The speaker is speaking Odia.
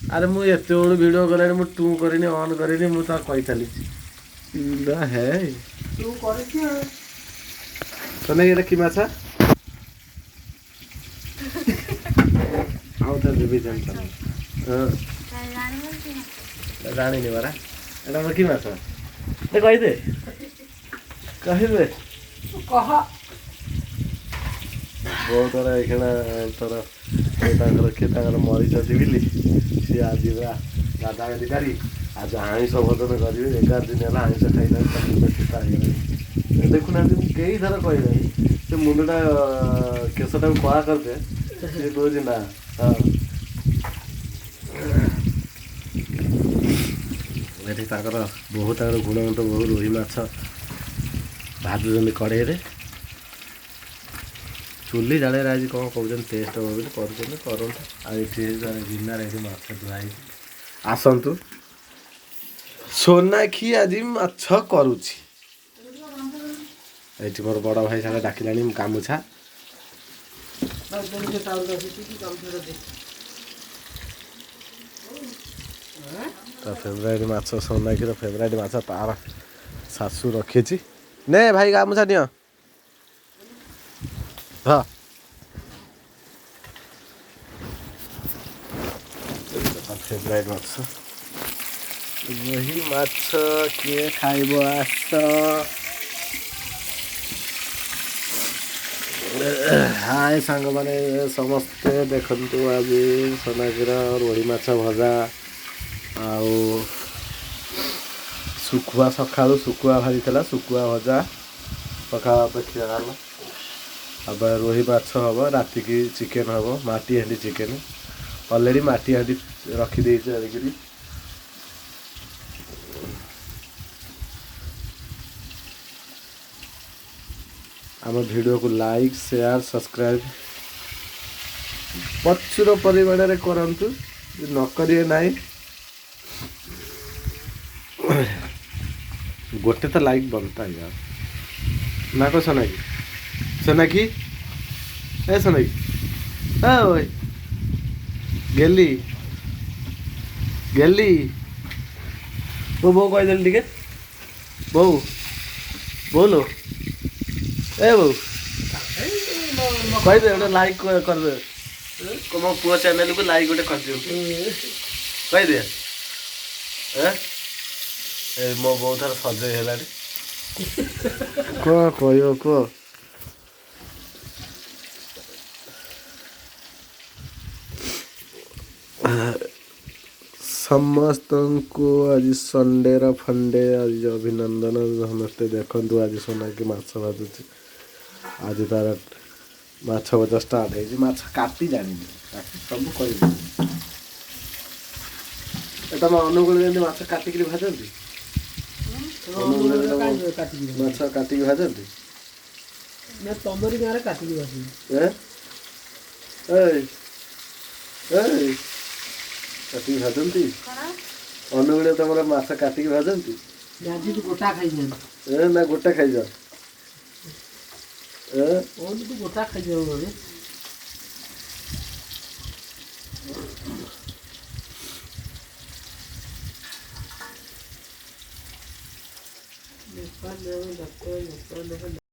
ଆରେ ମୁଁ ଏତେବେଳୁ ଭିଡ଼ିଓ କଲାଣି, ମୁଁ ଟୁ କରିନି, ଅନ୍ କରିନି, ମୁଁ ତାକୁ କହିଚାଲିଛି ନା ହେ। ତୁ କରିଛୁ ଆଉ। ସୋନାକ୍ଷୀ, ଏଇଟା କି ମାଛ? ଆଉ ଥରେ ଦେବି ଟେନସନ୍। ହଁ, ଜାଣିନି ପରା। ଏଇଟା ଆମର କି ମାଛ? ଏ କହିଦେ, କହିଦେ। କହ। ବହୁତ ଥର ଏଇଖିଣା ତୋର ତାଙ୍କର କିଏ ତାଙ୍କର ମରିଛନ୍ତି ବୋଲି ସିଏ ଆଜି ପୁରା ଗାଧା ଗାଧି କରି ଆଜି ଆଇଁଷ ଭୋଜନ କରିବେ। 11 ଦିନ ହେଲା ଆଇଁଷ ଖାଇନାହାନ୍ତି, ତା ମୁଣ୍ଡ ଚିନ୍ତା ହେଇଗଲାଣି। ଦେଖୁନାହାନ୍ତି, ମୁଁ କେଇ ଥର କହିଲେଣି ସେ ମୁଣ୍ଡଟା କେଶଟାକୁ କଳା କରିଦେ, ସିଏ କହୁଛି ନା। ହଁ, ଏଠି ତାଙ୍କର ବୋହୂ, ତାଙ୍କର ଗୁଣବନ୍ତ ବୋହୂ ରୋହି ମାଛ ଭାଜୁଛନ୍ତି କଡ଼େଇରେ ଚୁଲି ଜାଳରେ। ଆଜି କ'ଣ କହୁଛନ୍ତି ଟେଷ୍ଟ ହେବ ବୋଲି କରୁଛନ୍ତି, କରନ୍ତୁ। ଆଉ ଏଠି ଗିନାରେ ଏଠି ମାଛ ଧୁଆ ହେଇଛି। ଆସନ୍ତୁ, ସୋନାକ୍ଷୀ ଆଜି ମାଛ କରୁଛି। ଏଇଠି ମୋର ବଡ଼ ଭାଇ ସାଙ୍ଗେ ଡାକିଲାଣି ଗାମୁଛା। ଗାମୁଛାଟା ଦେ। ତା ଫେଭରାଇଟ୍ ମାଛ, ସୋନାକ୍ଷୀର ଫେଭରାଇଟ୍ ମାଛ ତାର ଶାଶୁ ରଖିଛି। ନେ ଭାଇ, ଗାମୁଛା ନିଅ। ହଁ, ଫେଭରାଇଟ୍ ମାଛ ରୋହି ମାଛ। କିଏ ଖାଇବ ଆସ। ହାଏ ସାଙ୍ଗମାନେ, ସମସ୍ତେ ଦେଖନ୍ତୁ, ଆଜି ସୋନାକ୍ଷୀର ରୋହି ମାଛ ଭଜା ଆଉ ଶୁଖୁଆ। ସକାଳୁ ଶୁଖୁଆ ଭାଜିଥିଲା, ଶୁଖୁଆ ଭଜା ପଖାଳ ଭାତ ଖିଆ ହେଲା। ଆଉ ରୋହି ମାଛ ହବ, ରାତିକି ଚିକେନ୍ ହବ, ମାଟି ହାଣ୍ଡି ଚିକେନ୍। ଅଲରେଡ଼ି ମାଟି ହାଣ୍ଡି ରଖିଦେଇଛି ଆଣିକିରି। ଆମ ଭିଡ଼ିଓକୁ ଲାଇକ୍, ସେୟାର, ସବସ୍କ୍ରାଇବ୍ ପ୍ରଚୁର ପରିମାଣରେ କରନ୍ତୁ, ନ କରିବେ ନାହିଁ। ଗୋଟେ ତ ଲାଇକ୍ बनता है यार ନା କହ ସୋନାକ୍ଷୀ? ସୋନାକ୍ଷୀ, ଏ ସୋନାକ୍ଷୀ, ଓଏ ଗେଲି ଗେଲି, ମୋ ବୋଉ କହିଦେଲି ଟିକେ। ବୋଉ, ବୋଉ ଲୋ, ଏ ବୋଉ, କହିଦେ ଗୋଟେ ଲାଇକ୍ କରିଦେ। ମୋ ପୁଅ ଚ୍ୟାନେଲକୁ ଲାଇକ୍ ଗୋଟେ କରିଦିଅନ୍ତୁ, କହିଦେ। ଏ ମୋ ବୋଉ ଥର ସଜେଇ ହେଲାଣି, କଣ କହିବ କୁହ। ସମସ୍ତଙ୍କୁ ଆଜି ସଣ୍ଡେର ଫଣ୍ଡେ ଆଜି ଅଭିନନ୍ଦନ। ସମସ୍ତେ ଦେଖନ୍ତୁ, ଆଜି ସୋନାକ୍ଷୀ ମାଛ ଭାଜୁଛି। ଆଜି ତାର ମାଛ ଭଜା ଷ୍ଟାର୍ଟ ହେଇଛି। ମାଛ କାଟି ଜାଣିନି, କାଟି ସବୁ କରିବି। ଏ ତମ ଅନୁଗୁଳ ଯେମିତି ମାଛ କାଟିକିରି ଭାଜନ୍ତି? ଅନୁଗୁଳରେ କାଟିକି ମାଛ କାଟିକି ଭାଜନ୍ତି? ନା, ତମରି ଗାଁରେ କାଟିକି ଭାଜନ୍ତି। ଏ ଏଇ ଏଇ କାଟିକି ଭାଜନ୍ତି ଅନୁଗୁଳରେ ତମର ମାଛ କାଟିକି ଭାଜନ୍ତି? ଜାଣିଛୁ, ଗୋଟା ଖାଇଯାଆନ୍ତି। ଏ ନା, ଗୋଟା ଖାଇଯାଅ ଏ। କହୁଛୁ ତୁ ଗୋଟା ଖାଇଯାଉ ବୋଧେ। ନେପାଳ, ନେପାଳ, ନେପାଳ, ନେପାଳ।